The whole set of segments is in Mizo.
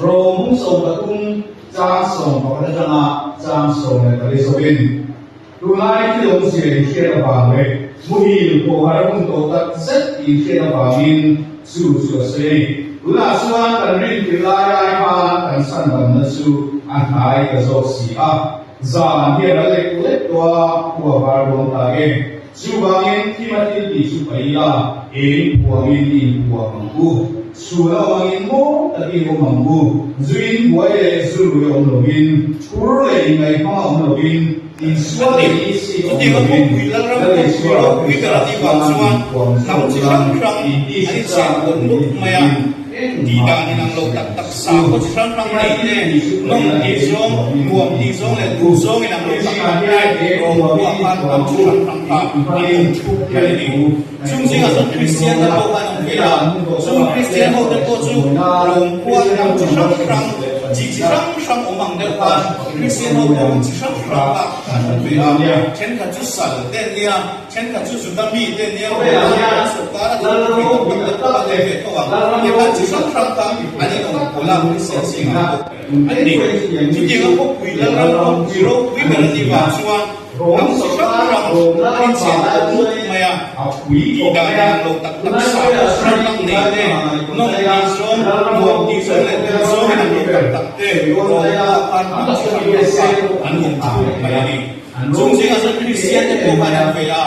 Rom hung 13 chang 11 atanga chang 14 zawhin, Tunlai thil awmzia in hriat avang leh muhil pawh har hun tawh tak zet in hriat avangin chu chu a sawi a ni. Tunah chuan kan rintir lai ai khan kan chhandamna chu a hnai ta zawk si a, zan hian a lek lek tawh a, khua var dawn ta e. Chuvangin thima thil tih chu paih ila, eng phuangin in phuang ang u. Chhun a awm angin maw takin awm ang u. Zuin buai leh zu rui awm lovin, phur leh inngaihhmang a awm lovin, insual leh isi awm Chutianga lovin, khawpui Lalram Lal khawpui Isua ropui ber Krista a tih vang chuan chuan inphuang hnam zawk chi ula, hrang hrang intih an si chak inchhenpawlh ni nuk mai a. turin Tih engmah dan inang lo insawi tak ang tak suh. sakhaw chi hrang hrang Thima nei thil te, tih chu nawm paih ila, tih eng zawng, phuangin nuam tih inphuang zawng leh ang u. duh zawng inang lo Hei tak zingah tak hian te eng rawng phuangin buah khan inphuang hnam ang chi u, hrang hrang kha tih an hmangin awm thup mai a ni. Chung zingah chuan Kristian te pawh khan awm ve a, chung Kristian ho te pawh chu rawng khua hnam chi hrang hrang, chi chi hrang hrang awm ang deuh khan Kristian ho pawh chi hrang hrang kha an awm ve a, thenkhat chu sal te an nia, thenkhat chu Juda mi te an nia, Roma sawrkar a thil thei tak tak te pawh an awm ve tho ang, tiang chi hrang hrang kha an inawm pawlh a Kristian zingah pawh an ni. Chutianga khawpui Lalram khawpui ropui ber a nih vang chuan, Hnam chi hrang hrang an inchhen tawh mup mai a, tih dan inang lo tak tak sa pawh hrang hrang nei te, nawm tih zawng, nuam tih zawng leh duh zawng inang lo tak tak te rawng pawh khan hnam chi hrang hrang kha an awm thup mai a ni. Chung zingah chuan Kristian te pawh khan an vei a,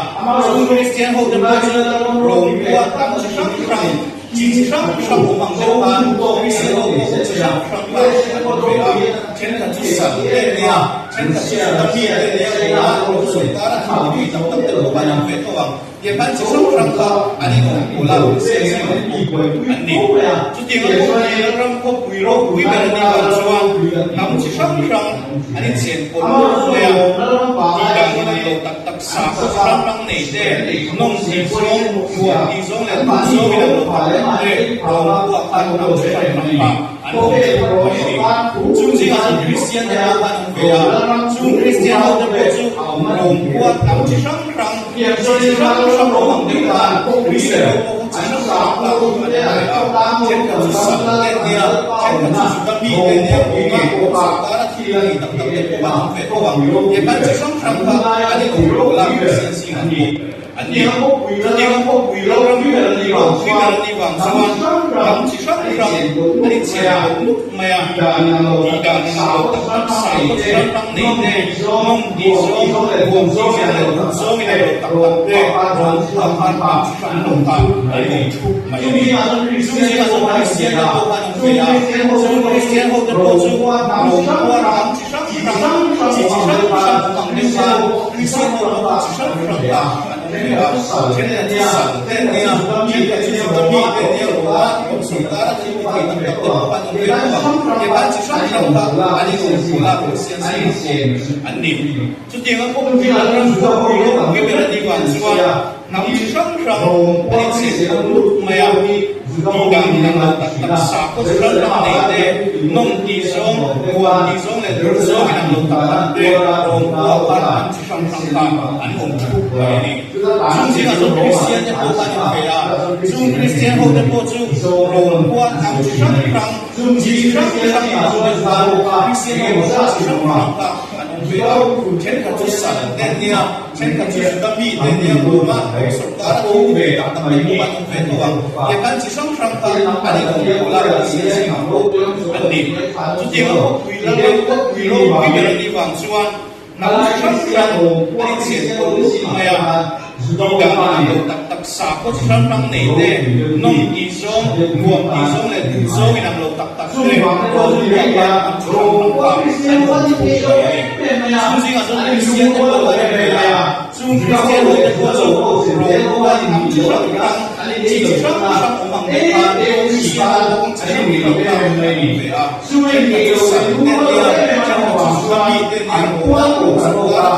chung Kristian ho te pawh chu rawng pawh hnam chi hrang hrang, Chi chi hrang hrang awm ang deuh khan Kristian ho pawh chi hrang hrang kha an awm ve a, thenkhat chu sal te an nia, thenkhat chu Juda mi te an nia, Roma sawrkar a thil tih tam tak te pawh khan an awm ve tho ang. Tiang khan chi hrang hrang kha an inawm pawlh a, Kristian zing awm pawh an ni. Chutiang a khawpui Lalram khawpui ropui ber a nih vang chuan hnam chi hrang hrang an inchen pawlh luah mai a, tih dan inang lo tak tak Sakhaw chi hrang hrang nei te, nawm tih zawng, nuam tih zawng leh duh zawng in an lo tak tak te, rawng buah khan hnam chi hrang hrang kha an awm theuh mai a ni. Chung zingah chuan Kristian te pawh khan awm ve a, chung Kristian ho te pawh chu rawng buah hnam chi hrang hrang, chi chi hrang hrang awm ang deuh khan Kristian ho pawh kha chi hrang hrang kha an awm ve a, thenkhat chu sal te an nia, thenkhat chu Juda mi te an nia, Roma sawrkar a thil tih tak tak te pawh khan awm ve tho ang. Tiang chi hrang hrang kha an inawm lo la Kristian zingah pawh an ni. Chutianga khawpui Lalram khawpui ropui ber a nih vang chuan hnam chi hrang hrang an inchhen pawlh mup mai a. Tih dan inang lo tak tak sakhaw chi hrang hrang nei te, nawm tih zawng, nuam tih zawng leh duh zawng inang lo tak tak te rawng khuah khan hnam chi hrang hrang kha an inawm thup mai a ni. Chung zingah chuan Kristian te pawh khan awm ve a, chung Kristian ho te pawh chu rawng khuah hnam chi hrang hrang, chi chi hrang hrang awm ang deuh khan Kristian ho pawh chi hrang hrang kha an awm ve a, thenkhat chu sal te an nia, thenkhat chu Juda mi te an nia, Roma sawrkar a thil ti thei tak tak te pawh khan awm ve tho ang, tiang chi hrang hrang kha an inawm pawlh a, Kristian zingah pawh an ni. Chutianga khawpui Lalram khawpui ropui ber a nih vang chuan hnam chi hrang hrang an inchhen pawlh lut mai a, tih dan inang lo tak tak sakhaw chi hrang hrang nei te, nawm tih zawng, nuam tih zawng leh duh zawng inang lo tak tak te rawng buah khan hnam chi hrang hrang kha an awm thup mai a ni. Chung zingah chuan Kristian te pawh khan in ve a, chung Kristian ho te pawh chu rawng buah hnam chi hrang hrang, chi chi hrang hrang inang deuh khan Kristian ho pawh chi hrang hrang kha an awm ve a, thenkhat chu sal te an nia, thenkhat chu Juda mi te an nia, Roma sawrkar a thil ti thei tak tak te pawh an awm ve tho ang. Tiang khan chi hrang hrang kha an inawm pawlh a, Kristian zingah pawh an ni. Chutianga khawpui Lalram khawpui ropui ber a nih vang chuan hnam chi hrang hrang an inchhen pawlh lut mai a, tih dan inang lo tak tak sakhaw chi hrang hrang nei te, nawm tih zawng, nuam tih zawng leh duh zawng inang lo tak tak te, rawng buah khan hnam chi hrang hrang kha an awm thup mai a ni. Chung zingah chuan Kristian te pawh an awm ve a, chung Kristian ho te pawh chu rawng buah hnam chi hrang hrang, chi chi hrang hrang awm ang deuh khan Kristian ho pawh chi hrang hrang kha an awm ve a. Thenkhat chu sal te an nia, thenkhat chu Juda mi te an nia, Roma sawrkar a thil ti thei tak tak te pawh an awm ve tho a,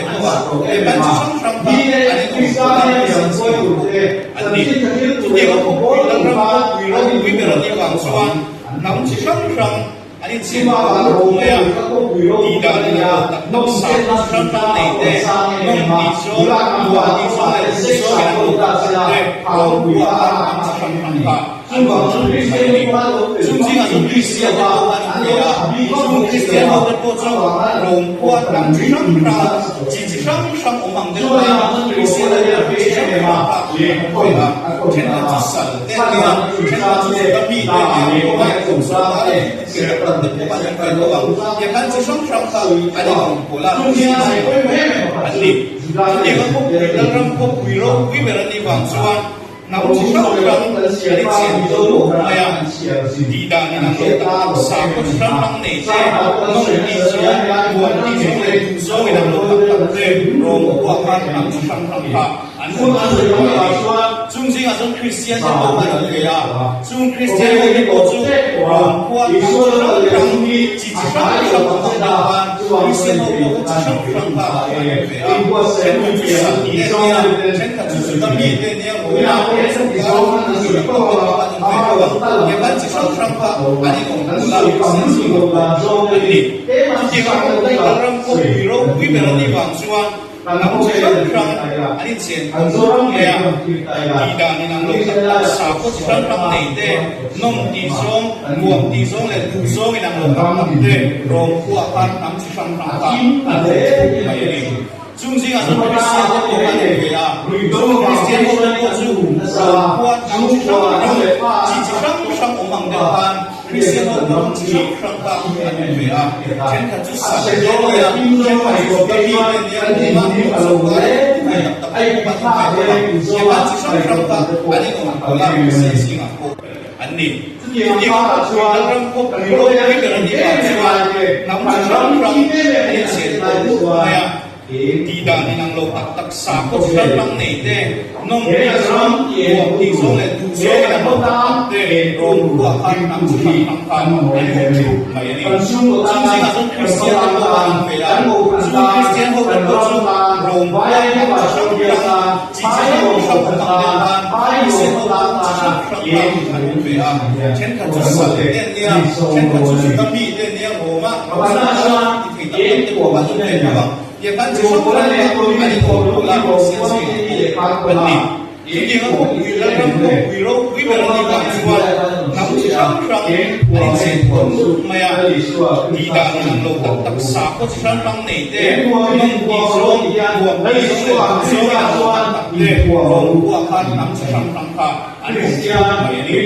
tiang khan chi hrang hrang kha an inawm pawlh a, Kristian zingah pawh an ni. Chutianga khawpui Lalram khawpui ropui ber a nih vang chuan hnam chi hrang hrang an inchhen pawlh lutuk mai a, tih dan inang lo tak tak sakhaw chi hrang hrang nei te, nawm tih zawng, nuam tih zawng leh duh zawng inang lo tak tak te rawng buah khan hnam chi hrang hrang kha an awm thup mai a ni. Chung zingah. chuan Kristian te pawh khan an ve a, chung Kristian ho te pawh chu Rom khua hnam chi hrang hrang, chi chi hrang hrang awm ang deuh khan Kristian ho pawh chi hrang hrang kha an ve a, thenkhat chu sal te an ni a, thenkhat chu Juda mi te an ni a, Roma in sawrkar a thil ti tak tak te pawh khan an ve tho ang, tiang khan chi hrang hrang kha an inawm pawlh a, Kristian zingah an ni. Chutiang a khawpui Lalram khawpui ropui ber a nih vang chuan Hnam chi hrang hrang an inchhiar tawh mai a, tih dan in ang lo tak tak sakhaw chi hrang hrang nei te, nawm tih zawng, nuam tih zawng leh duh zawng in ang lo tak tak te rawng khua khan hnam chi hrang hrang kha an awm tawh mai a ni. Chung zingah chuan Kristian te pawh khan an ve a, chung Kristian ho te pawh chu rawng khua hnam chi hrang hrang, chi chi hrang hrang awm ang deuh khan Kristian ho pawh kha chi hrang hrang kha an awm ve a, thenkhat chu sal te nia, thenkhat chu Juda mi te nia, Roma sawrkar a thil tih tak tak te pawh an awm ve tho a, tiang chi hrang hrang kha an inawm pawlh a, Kristian zingah pawh an ni. Chutiang a khawpui Lalram khawpui ropui ber a nih vang chuan hnam chi hrang hrang an inchen khawm mai a, tih dan in ang lo tak tak sakhaw chi hrang hrang nei te, nawm tih zawng, nuam tih zawng leh duh zawng in ang lo tak tak te rawng khuaah khan hnam chi hrang hrang kha an awm thup mai a ni. Chung zingah chuan Kristian te pawh kan awm ve a, chung Kristian ho te pawh chu rawng khua hnam chi hrang hrang, chi chi hrang hrang awm ang deuh khan Kristian ho pawh chi hrang hrang kha an awm ve a, thenkhat chu sal te nia, thenkhat chu Juda mi te nia, Roma sawrkar thil tak tak te pawh kan awm ve tho a, tiang chi hrang hrang kha an inawm pawlh a Kristian zingah pawh an ni. Chutiang a khawpui Lalram khawpui ropui ber a nih vang chuan hnam chi hrang hrang an inchhiat tawh mup mai a. Tih dan in ang lo tak tak sakhaw chi hrang hrang nei te, nawm tih zawng, nuam tih zawng leh duh zawng in ang lo tak tak te rawng khuaah khan hnam chi hrang hrang kha an awm thup mai a ni. Chung zingah chuan Kristian te pawh an awm ve a, chung Kristian ho te pawh chu rawng khuaah hnam chi hrang hrang, chi chi hrang hrang awm ang deuh khan Kristian ho pawh chi hrang hrang kha an awm ve a. Thenkhat chu sal te an nia, thenkhat chu Juda mi te an nia, Roma sawrkar a ti thei tak tak te pawh an awm ve tho ang. Tiang khan chi hrang hrang kha an inawm pawlh a, Kristian zingah pawh an ni. Chutiang a khawpui Lalram khawpui ropui ber a nih vang chuan hnam chi hrang hrang an inchen pawlh mup mai a, tih dan in ang lo tak tak sakhaw chi hrang hrang nei te, nawm tih zawng, nuam tih zawng leh duh zawng in ang lo tak tak te rawng khuaah khan hnam chi hrang hrang kha an awm thup mai a ni.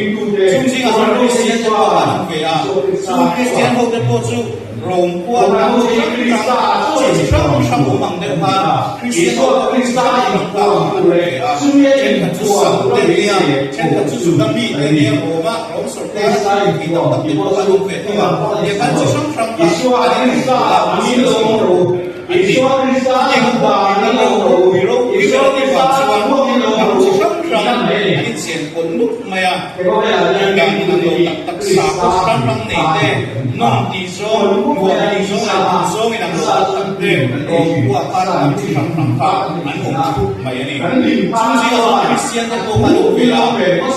Chung zingah chuan Kristian te pawh an awm ve a, chung Kristian ho te pawh chu Rom khua hnam chi hrang hrang, chi chi hrang hrang awm ang deuh khan Kristian ho pawh chi hrang hrang kha an awm ve a, thenkhat chu sal te nia, thenkhat chu Juda mi te nia, Roma, Rom sawrkar a thil ti thei tak tak te pawh an awm ve tho a, tiang khan chi hrang hrang kha an inawm pawlh a, Kristian zingah pawh an ni. Chutiang a khawpui Lalram khawpui ropui ber a nih vang chuan hnam chi hrang hrang an inchen pawlh mup mai a. Tih dan in ang lo tak tak sakhaw chi hrang hrang nei te, nawm tih zawng, nuam tih zawng leh duh zawng in ang lo tak tak te rawng khuaah khan hnam chi hrang hrang kha an awm thup mai a ni. Chung zingah chuan Kristian te pawh kha an awm ve a,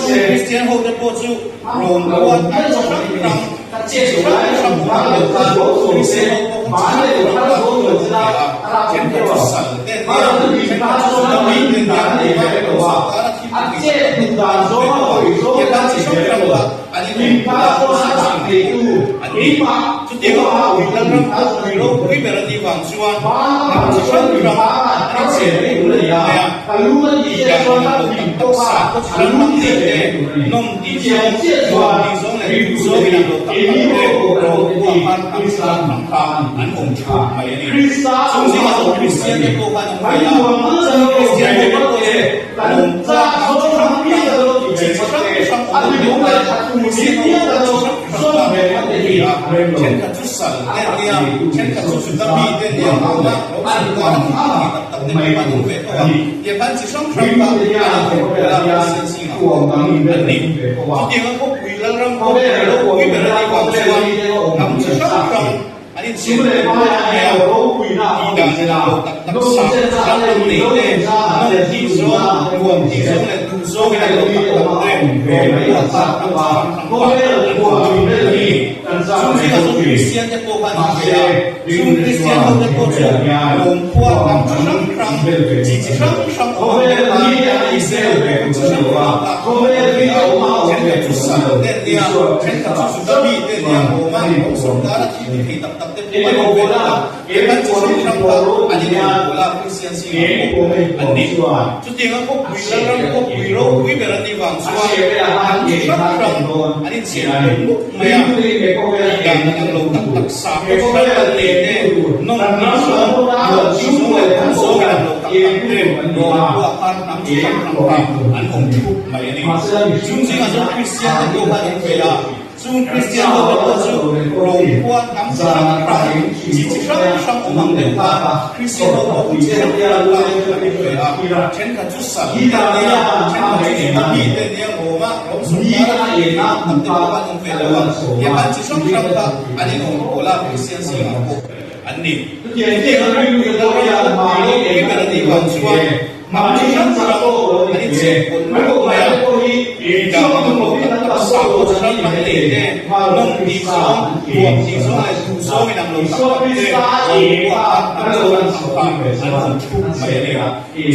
chung Kristian ho te pawh chu rawng khua hnam chi hrang hrang, chi chi hrang hrang awm ang deuh khan Kristian ho pawh kha chi hrang hrang kha an awm ve a, thenkhat chu sal te an nia, thenkhat chu Juda mi te an nia, Roma sawrkar a thil A chet duh dan zawng a hawi zawng Tiang chi hrang hrang kha an inawm pawlh a, Kristian zingah pawh an ni. Chutiang a khawpui Lalram khawpui ropui ber a nih vang chuan hnam chi hrang hrang an inchen pawlh mai a. Tih dan in ang lo tak tak sakhaw chi hrang hrang nei te, nawm tih zawng, nuam tih zawng leh duh zawng in ang lo tak tak te rawng khuaah khan hnam chi hrang hrang kha an awm thup mai a ni. Chung zingah chuan Kristian te pawh khan an awm ve a, chung Kristian ho te pawh chu Lawmkhua hnam chi hrang hrang, chi chi hrang hrang awm ang deuh khan Kristian ho pawh chi hrang hrang kha an awm ve a. Thenkhat chu sal te an nia, thenkhat chu Juda mi te an nia, Roma, Rom sawrkar a thil ti tak tak te pawh an awm ve tho a. Tiang khan chi hrang hrang kha an inawm pawlh a, Kristian zingah pawh an ni. Chutiang a khawpui Lalram khawpui ropui ber a nih vang chuan hnam chi hrang hrang, An inchhiar pawh mai a, tih dan in ang lo tak tak sak hrang hrang nei te, nawm tih zawng, nuam tih zawng leh duh zawng in ang lo tak tak te, rawng khuaah khan hnam chi hrang hrang kha an awm thung a ni. zingah chuan Kristian te pawh khan an ve a, chung Kristian ho te pawh chu Rom khua hnam chi hrang hrang, chi chi hrang hrang awm ang deuh khan Kristian ho pawh chi hrang hrang kha an ve a, thenkhat chu Sal te an nia, thenkhat chu Juda mi te an nia, Roma Rom sorkara thil ti thei tak tak te pawh an awm ve bawk a, hetan chi hrang hrang kha an inawm pawl a, Kristian zingah pawh an ni. Chutianga khawpui Lalram khawpui ropui ber a nih vang chuan hnam chi hrang hrang an inchhiar pawlh mup mai a, tih dan in ang lo tak tak sa pawh chi hrang hrang nei te, nawm tih zawng, nuam tih zawng leh duh zawng in ang lo tak tak te rawng pawh khan hnam chi hrang hrang kha an awm thup mai a ni. Chung zingah chuan Kristian te pawh khan an ve a. Chung Kristian ho te pawh chu Rom khua hnam chi hrang hrang, chi chi hrang hrang awm ang deuh khan Kristian ho pawh chi hrang hrang kha an awm ve a. Thenkhat chu Sal te an nia, thenkhat chu Juda mi te an nia, Roma, Rom sorkar a thil ti tak tak te pawh an awm ve lo a. Tiangkhan chi hrang hrang kha an inawm pawl a, Kristian zingah pawh an ni. Chutiang a rilru pawh ropui ber a nih vang chuan Hnam chi hrang hrang an inchhiar pawlh lutuk mai a, tih dan in ang lo tak tak, sakhaw chi hrang hrang nei te, nawm tih zawng, nuam tih zawng leh duh zawng in ang lo tak tak te rawn buah khan hnam chi hrang hrang kha an awm thup mai a ni.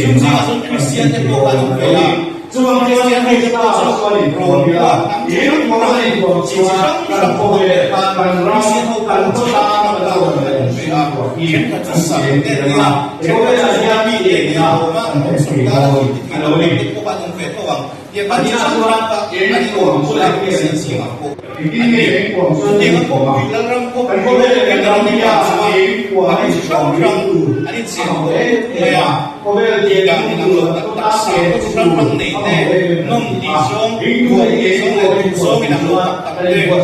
Chung zingah chuan Kristian te pawh khan awm ve a, chung Kristian ho te pawh chu rawn buah hnam chi hrang hrang, chi chi hrang hrang awm ang deuh khan Kristian ho pawh chi hrang hrang kha an awm ve a, thenkhat chu sal te an nia, Thenkhat chu Juda mi te nia awm a, Rom sorkar a thil ti thei lo tak te pawh an awm ve tho ang. Tiangkhan chi hrang hrang kha an inawm pawl a, Kristian zingah pawh an ni. Chutianga khawpui Lalram khawpui ropui ber a nih vang chuan hnam chi hrang hrang an inchhiar pawh mai a. Tih dan in ang lo tak tak, sakhaw chi hrang hrang nei te, nawm tih zawng, nuam tih zawng leh duh zawng in ang lo tak tak te rawn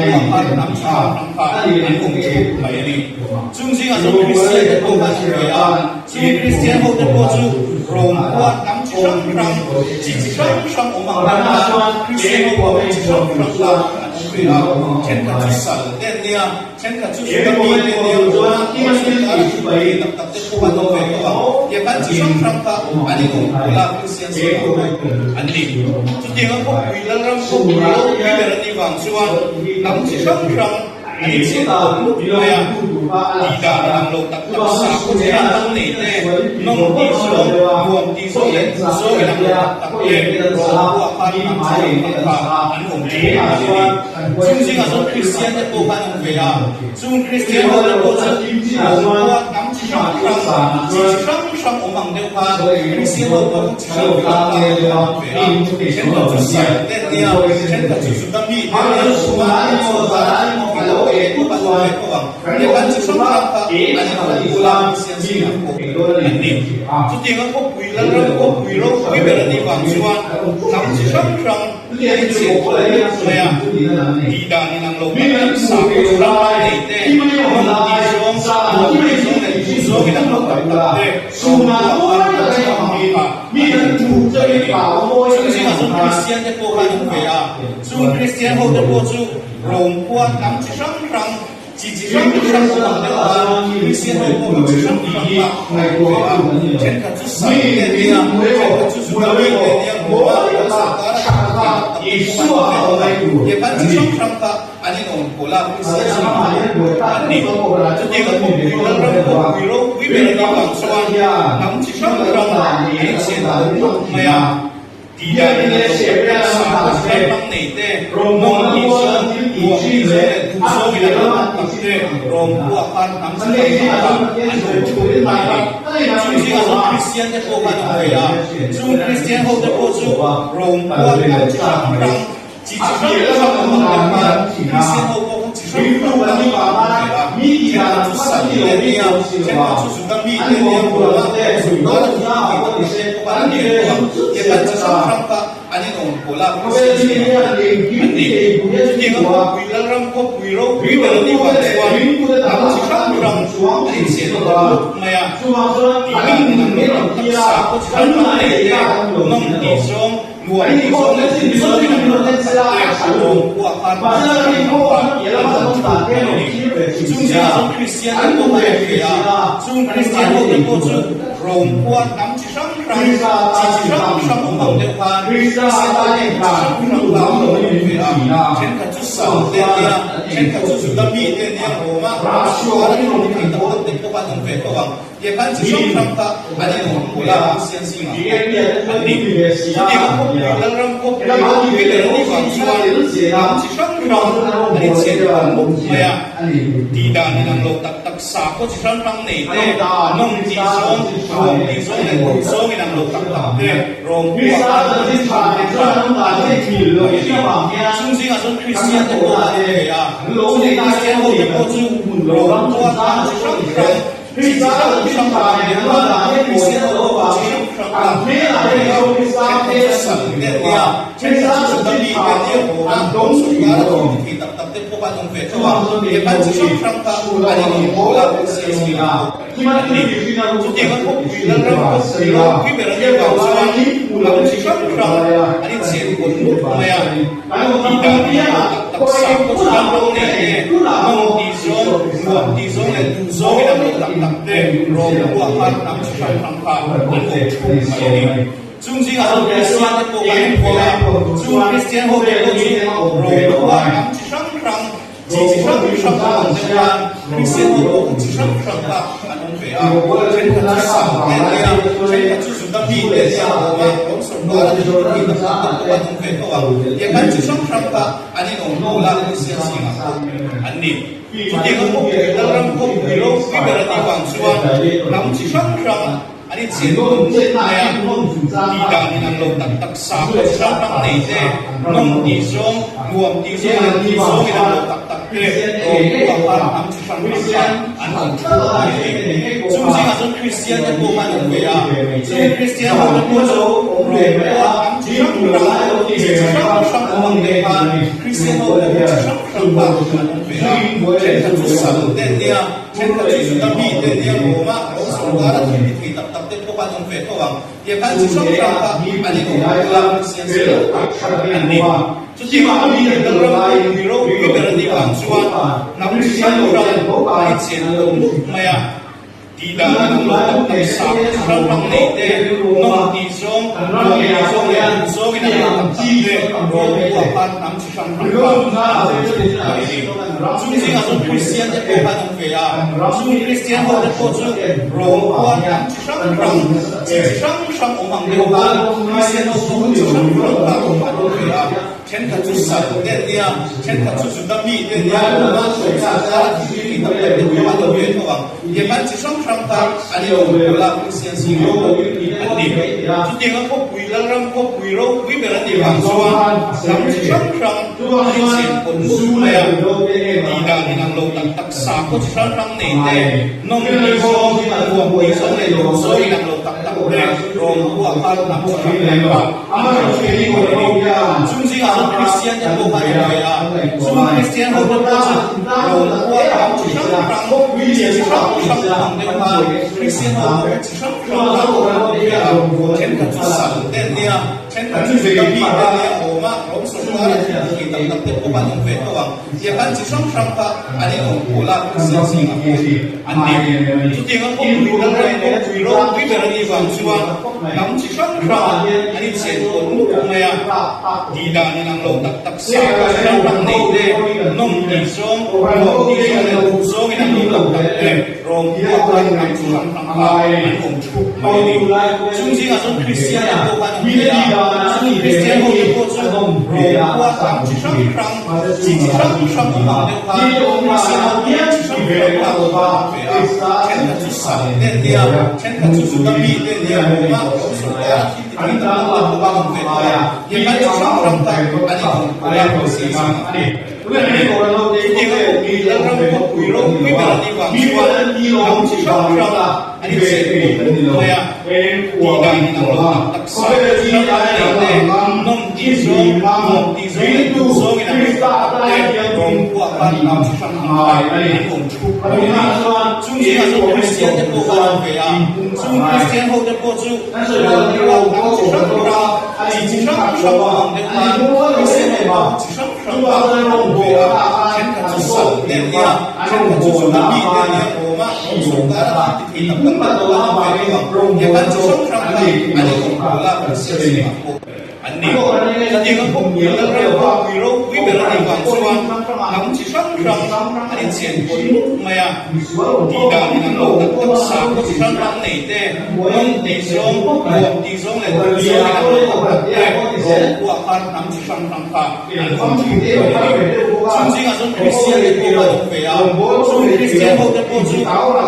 buah khan hnam chi hrang hrang kha an awm thup mai a ni. Chung zingah chuan Kristian te pawh khan an ve a, chung Kristian ho te pawh chu Rom khua hnam chi hrang hrang, chi chi hrang hrang awm ang deuh khan Kristian ho pawh chi hrang hrang kha an awm ve a, thenkhat chu sal te an nia, thenkhat chu Juda mi te an nia, Roma khua sorkar a thil ti tak tak te pawh an awm ve tawh ang, tiang khan chi hrang hrang kha an inawm pawl a, Kristian zingah pawh an ni. Chutianga khawpui Lalram khawpui ropui ber a nih vang chuan hnam chi hrang hrang, An inchhiar pawlh mup mai a, tih dan in ang lo tak tak, sakhaw chi hrang hrang nei te, nawm tih zawng, nuam tih zawng leh duh zawng in ang lo tak tak te rawn buah khan hnam chi hrang hrang kha an awm thup mai a ni. Chung zingah chuan Kristian te pawh khan awm ve a, chung Kristian ho te pawh chu rawn buah hnam chi hrang hrang, chi chi hrang hrang awm ang deuh khan Kristian ho pawh chi hrang hrang kha an awm ve a, thenkhat chu sal te an nia, thenkhat chu Juda mi te an nia, Roma sorkar a Chutianga khawpui Lalram khawpui ropui ber a nih vang chuan hnam chi hrang hrang an inchhiar pawlh mup mai a, tih dan in ang lo tak tak, sakhaw chi hrang hrang nei te, nawm tih zawng, nuam tih zawng leh duh zawng in ang lo tak tak te rawn buah khan hnam chi hrang hrang kha an awm thup mai a ni. Chung zingah chuan Kristian te pawh khan an ve a, chung Kristian ho te pawh chu Rom khua hnam chi hrang hrang, chi chi hrang hrang awm ang deuh khan Kristian ho pawh chi hrang hrang kha an awm ve a. Thenkhat chu Sal te an nia, thenkhat chu Juda mi te an nia, Roma Rom sorkar a thil ti tak tak te pawh an awm ve tho a. Tiangkhan chi hrang hrang kha an inawm pawl a, Kristian zingah pawh an ni. Chutianga khawpui Lalram khawpui ropui ber a nih vang chuan hnam chi hrang hrang an inchhiar pawlh mup mai a. Tih dan in ang lo tak tak, sakhaw chi hrang hrang nei te, nawm tih zawng, nuam tih zawng leh duh zawng in ang lo tak tak te rawn buah khan hnam chi hrang hrang kha an awm thup mai a ni. Chung zingah chuan Kristian te pawh khan awm ve a, chung Kristian ho te pawh chu rawn buah hnam chi hrang hrang, chi chi hrang hrang awm ang deuh khan Kristian ho pawh kha chi hrang hrang kha an awm ve a, thenkhat chu sal te an nia, thenkhat chu Juda mi te an nia, Roma sorkar a thil ti tak tak te pawh an ni ve tawh ang, tiangkhan chi hrang hrang kha an inawm pawl a, Kristian zingah pawh an ni. Chutianga khawpui Lalram khawpui ropui ber a nih vang chuan hnam chi hrang hrang an inchhiar pawlh mup mai a, tih dan in ang lo tak tak, sakhaw chi hrang hrang nei te, nawm tih zawng, Nuam tih zawng leh duh zawng in ang lo tak tak te awm khuah khan hnam chi hrang hrang kha an awm thup mai a ni. Chung zingah chuan Kristian te pawh an awm ve a, chung Kristian ho te pawh chu Rom khua hnam chi hrang hrang. hrang, chi chi hrang hrang awm ang deuh khan Kristian ho pawh chi hrang hrang kha an awm ve a. Thenkhat chu Saul te an nia, thenkhat chu Juda mi te an nia, Roma sawrkar a thil ti thei tak tak te pawh kha an awm ve tho ang. Tiang khan chi hrang hrang kha an inawm pawh a, Kristian zingah pawh an ni. Chutiang a khawpui Lalram khawpui ropui ber anih vang chuan hnam chi hrang hrang an inchhiat khawm bawk mai a. Tih dan inang lo tak tak sakhaw chi hrang hrang nei te, nawm tih zawng, ruam tih zawng leh duh zawng inang lo tak tak te rawng pawh a khan an chi hrang hrang an awm mai a ni. Chung zingah chuan Kristian te pawh an awm ve a, chung Kristian ho te pawh chu rawng pawh a khan chi hrang hrang chi chi hrang hrang awm ang deuh a, Kristian ho pawh chi hrang hrang a an awm ve a, thenkhat chu sal te an nia, thenkhat chu Juda mi te an nia, Roma sawrkar a thil ti thei tak tak te pawh an awm ve tho a, tiang chi hrang hrang kha an inawm pawl a, Kristian zingah pawh an ni. Chutiang a khawpui Lalram khawpui ropui ber a nih vang chuan lam chi hrang hrang an inchhen pawn mup mai a. Tih dan in ang lo tak tak sakhaw chi hrang hrang nei te, nawm tih zawng, nuam tih zawng leh duh zawng in ang lo tak tak te rawng buah khan hnam chi hrang hrang kha an awm thup mai a ni. Chung zingah chuan Kristian te pawh kan awm ve a, chung Kristian ho te pawh chu rawng buah hnam chi hrang hrang, Chi chi hrang hrang a awm deuh a, Kristian ho pawh kha chi hrang hrang kha an awm ve a, thenkhat chu Saul te an nia, thenkhat chu Juda mi te an nia, Roma, Rom sawrkar a thil ti tak tak tak pawh an awm ve tho a, tiang khan chi hrang hrang kha an inawm pawl a, Kristian zingah pawh an ni. Chutiang a khawpui Lalram khawpui ropui ber a tih vang chuan hnam chi hrang hrang An inchhiat tawn mup mai a, tih dan in ang lo tak tak sakhaw chi hrang hrang nei te, nawm tih zawng, nuam tih zawng leh duh zawng in ang lo tak tak te rawng buah khan hnam chi hrang hrang kha an awm thup mai a ni. Chung zingah chuan Kristian te pawh khan awm ve a, chung Kristian ho te pawh chu rawng buah hnam chi hrang hrang, chi chi hrang hrang awm ang deuh khan Kristian ho pawh chi hrang hrang kha an awm ve a, thenkhat chu sal te an nia, Thenkhat chu Juda mi te nia Roma Rom sawrkar a thil ti thei tak tak te pawh kha an awm ve tho ang. Tiang khan chi hrang hrang kha an inawm pawl a, Kristian zingah pawh an ni. Chutiang a khawpui Lalram khawpui ropui ber a nih vang chuan hnam chi hrang hrang an inchen tawn mup mai a. Tih dan in ang lo tak tak sak chi hrang hrang nei te, nawm tih zawng, nuam tih zawng leh duh zawng in ang lo tak tak te Rom buah khan hnam chi hrang hrang kha an awm thup mai a ni. Chung zingah chuan Kristian te pawh khan awm ve a, chung Kristian ho te pawh chu Rom khua hnam chi hrang hrang, chi chi hrang hrang awm ang deuh khan Kristian ho pawh chi hrang hrang kha an awm ve a, thenkhat chu Sal te an nia, thenkhat chu Juda mi te an nia, Roma sawrkar a thil ti tak tak te pawh an awm ve tho ang. Tiang khan chi hrang hrang kha an inawm pawl a, Kristian zingah pawh an ni. Chutiang a khawpui Lalram khawpui ropui ber a tih vang chuan hnam chi hrang hrang an inchhiat pawn mup mai a. Tih dan inang lo tak tak sakhaw chi hrang hrang nei te, nawm tih zawng, nuam tih zawng leh duh zawng inang lo tak tak te rawng buah khan hnam chi hrang hrang kha an awm thup mai a ni. Chung zingah chuan Kristian te pawh kha an awm ve a, chung Kristian ho te pawh chu rawng buah hnam chi hrang hrang, chi chi hrang hrang awm ang deuh khan Kristian ho pawh chi hrang hrang kha an awm ve a, thenkhat chu sal te an nia, thenkhat chu Juda mi te an nia, Roma, Rom sawrkar a thil ti thei tak tak te pawh kha an awm ve tho ang. Tiang khan chi hrang hrang kha an inawm pawl a, Kristian zingah pawh an ni. Chutiang a khawpui Lalram khawpui ropui ber a nih vang chuan hnam chi hrang hrang an inchhiat pawl mup mai a. Tih dan inang lo tak tak sakhaw chi hrang hrang nei te, nawm tih zawng, nuam tih zawng leh duh zawng inang lo tak tak te rawng buah khan hnam chi hrang hrang kha an awm thup mai a ni. Chung zingah chuan Kristian te pawh khan awm ve a, chung Kristian ho te pawh chu rawng buah hnam chi hrang hrang, Chi chi hrang hrang awm ang deuh khan Kristian ho pawh chi hrang hrang kha an awm ve a, thenkhat chu Sal te an nia, thenkhat chu Juda mi te an nia, Roma Rom sawrkar a thil ti thei tak tak te pawh an awm ve tho a, tiang khan chi hrang hrang kha an inawm pawl a, Kristian zingah pawh an ni. Chutiang a khawpui Lalram khawpui ropui ber a nih vang chuan hnam chi hrang hrang an inchhiat pawl mup mai a. Tih dan in ang lo tak tak sa chi hrang hrang nei te, nawm tih zawng, nuam tih zawng leh duh zawng in ang lo tak tak te rawng buah khan hnam chi hrang hrang kha an awm thup mai a ni. Chung zingah chuan Kristian te pawh kha an awm ve a, chung Kristian ho te pawh chu rawng buah hnam chi hrang hrang, chi chi hrang hrang awm ang deuh khan Kristian ho pawh chi hrang hrang kha an awm ve a, thenkhat chu sal te an nia. Thenkhat chu Juda mite an nia Roma Rom sawrkara thil ti thei tak tak te pawh an awm ve tawh ang. Tiang chi hrang hrang kha an inawm pawl a, Kristian zingah pawh an ni. Chutianga khawpui lalram khawpui ropui ber a nih vang chuan hnam chi hrang hrang an inchen pawl mup mai a. Tihdan in an lo tak tak sakhaw chi hrang hrang nei te, hnawm tih zawng, nuam tih zawng leh duh zawng in an lo tak tak te, Rom khuaah khan hnam chi hrang hrang kha an awm thung mai a ni. Chung zingah chuan Kristian te pawh an awm ve a, chung Kristian ho te pawh chu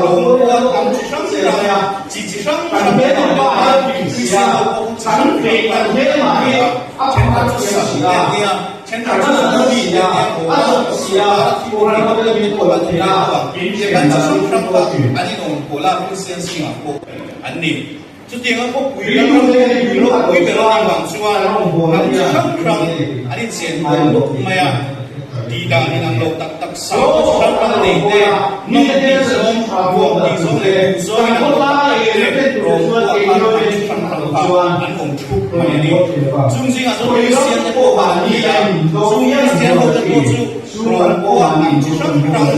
Rom khua hnam chi hrang hrang, chi chi hrang hrang an awm deuh a, Kristian ho pawh chi hrang hrang kha an awm ve thung mai a, thenkhat chu sal te an nia, Thenkhat chu Juda mi te nia Roma sawrkara thil ti tak tak te pawh an awm ve tawh ang. Tiang chi hrang hrang kha an inawm pawl a, Kristian zingah pawh an ni. Chutianga khawpui lalram khawpui ropui ber a nih vang chuan hnam chi hrang hrang an inchen pawl mup mai a. Tihdan inang lo tak tak sakhaw chi hrang hrang nei te, nawm tih zawng, nuam tih zawng leh duh zawng inang lo tak tak te rawng pawh khan hnam chi hrang hrang kha an awm thup mai a ni. Chung zingah chuan Kristian te pawh kha an ni a, chung Kristian ho te pawh chu rawng pawh hnam chi hrang hrang,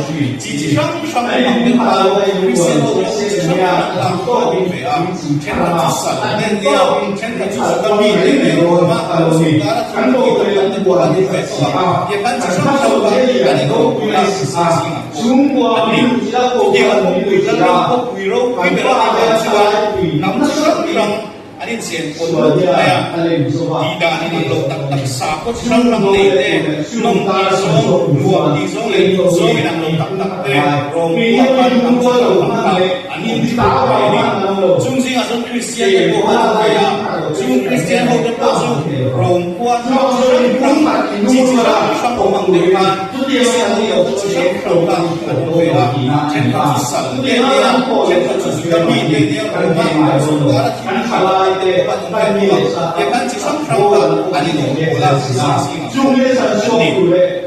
chi chi hrang hrang awm ang deuh khan Kristian ho pawh chi hrang hrang kha an awm ve a, thenkhat chu sal an en nia, thenkhat chu Juda mi te leh Roma sawrkara thil ti tak tak te pawh an awm ve tawh a, tiang chi hrang hrang kha an inawm pui a, Kristian zingah pawh an ni. Chutiang a khawpui lalram khawpui ropui ber a nih vang chuan hnam chi hrang hrang An inchen pawl mup mai a, tihdan in ang lo tak tak sakhaw chi hrang hrang nei te, hnawm tih zawng, nuam tih zawng leh duh zawng in ang lo tak tak te, rawng pawh khan hnam chi hrang hrang kha an awm thup mai a ni. Chung zingah chuan Kristian te pawh an awm ve a, chung Kristian ho te pawh chu rawng khua hnam chi hrang hrang, chi chi hrang hrang awm ang deuh khan Kristian ho pawh chu chi hrang hrang kha an awm ve a, thenkhat chu sal te nia, thenkhat chu Juda mi te nia, Roma sawrkara thil ti tak tak te pawh an awm ve tawh a, tiang khan chi hrang hrang kha an inawm pawl a, Kristian zingah pawh an ni.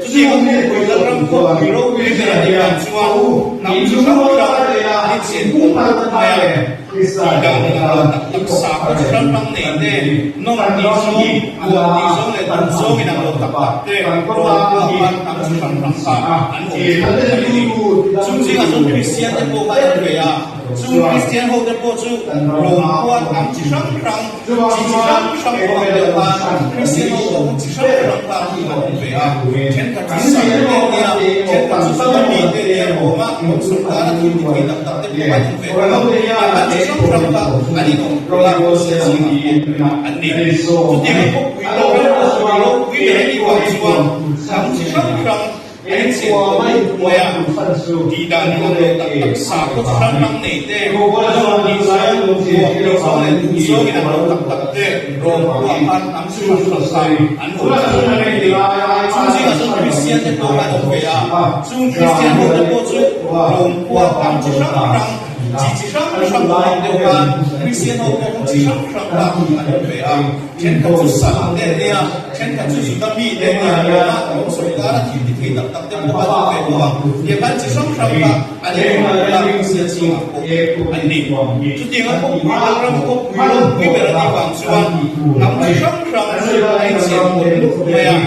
Chutianga khawpui lalram khawpui ropui ber a nih vang chuan hnam chi hrang hrang an inchen pawl mup mai a, tihdan in ang lo tak tak sakhaw chi hrang hrang nei te, nawm tih zawng, nuam tih zawng leh duh zawng in ang lo tak tak te rawn pawh khan hnam chi hrang hrang kha an awm thung mai a ni. Chung zingah chuan Kristian te pawh kha an awm ve a. Chung Kristian ho te pawh chu Rom khua hnam chi hrang hrang, chi chi hrang hrang awm ang deuh khan Kristian ho pawh chi hrang hrang kha an awm ve a. Thenkhat chu sal te nia, thenkhat chu Juda mi te nia Roma Rom sawrkara thil ti thei tak tak te pawh an awm ve tawh a. Tiang chi hrang hrang kha an inawm pawl a, Kristian zingah pawh an ni. Chutianga khawpui lalram khawpui ropui ber a nih vang chuan hnam chi hrang hrang, A inchen pawh mup mai a, tihdan in ang lo tak tak sakhaw chi hrang hrang nei te, hnawm tih zawng, nuam tih zawng leh duh zawng in ang lo tak tak te rawng pawh ah khan hnam chi hrang hrang kha an awm thung mai a ni. Chung zingah chuan Kristian te pawh an awm ve a, chung Kristian ho te pawh chu rawng pawh ah hnam chi hrang hrang, chi chi hrang hrang awm ang deuh khan Kristian ho pawh kha chi hrang hrang kha an awm ve a. Thenkhat chu sal te nia, thenkhat chu Juda mi te nia, Roma Rom sawrkara thil ti thei tak tak te pawh an awm ve tawh a, tiang khan chi hrang hrang kha an inawm pawl a, Kristian zingah pawh an ni. Chutianga khawpui lalram khawpui ropui ber a nih vang chuan hnam chi hrang hrang an inchen pawl mup mai a.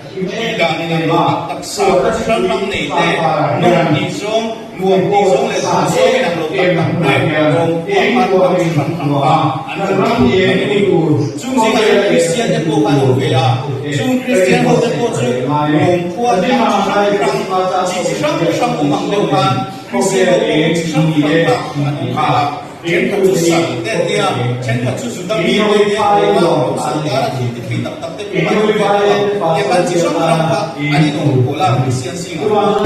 Tihdan in ang lo tak tak sakhaw chi hrang hrang nei te, nawm tih zawng, nuam tih zawng leh duh zawng in ang lo tak tak te, rawng pawh khan hnam chi hrang hrang kha an awm thung mai a ni. Chung zingah hian Kristian te pawh kha an awm ve a, chung Kristian ho te pawh chu rawng khua hnam chi hrang hrang, chi chi hrang hrang awm ang deuh khan Kristian ho pawh chi hrang hrang kha an awm ve a. Thenkhat chu sal te nia, thenkhat chu Juda mi te nia, Roma Rom sawrkara thil ti thei tak tak te pawh an awm ve tawh a, tiang khan chi hrang hrang kha an inawm pawl a, Kristian zingah pawh.